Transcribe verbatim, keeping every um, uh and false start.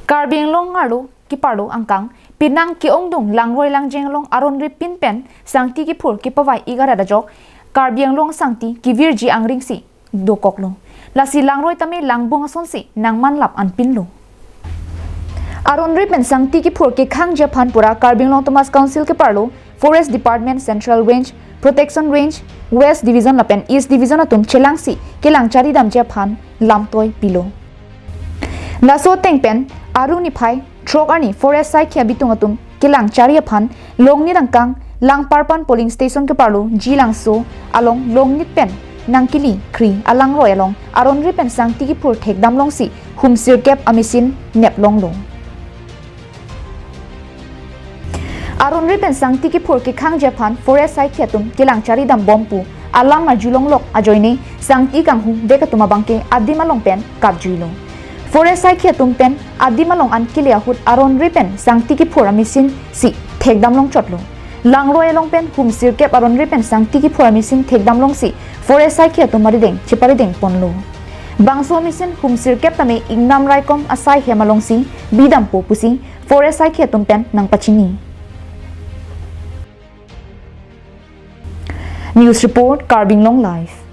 Karbi Anglong arlo keparlo angkang penang ke-ongdung langroi langjeng along aron ripin pen sangti kephur kepavai ik arat ajok Karbi Anglong sangti kevirji angring si dokoklo. Lasi langroi tame langbung asonsi nangmanlap anpinlo. Aron ripin sangti kephur kekhangji aphan pura Karbi Anglong Autonomous Council keparlo Forest Department, Central Range, Protection Range, West Division lapen East Division atum chelangsi kelang charidamji aphan lamtoi pilo. Laso ateng pen Aru niphai throk arni Forest saikhi abitung atum kelang chari aphan Longnit angkang Langparpan polling station keparlo G Langso along Longnit pen nangkili kri alangroi along aron ripin sangti kephur thekdam longsi humsirkep a-machine neplonglo. Aron ripin sangti kephur kekhangji aphan Forest saikhi atum kelang charidambom pu alam arjulonglok ajoine sangti kanghuvek atum abangke adim along pen kapjuilo. Forest saikhi atum pen adim along an kele ahut aron ripin sangti kephur a-machine si thekdam longchotlo. Langroi along pen humsirkep aron ripin sangti kephur a-machine thekdam longsi Forest saikhi atum arideng cheparideng ponlo. Bangso a-machine humsirkep tame ingnam raikom asai hem alongsi bidampo pusi Forest saikhi atum pen nangpachini. News report, Karbi Anglong Live.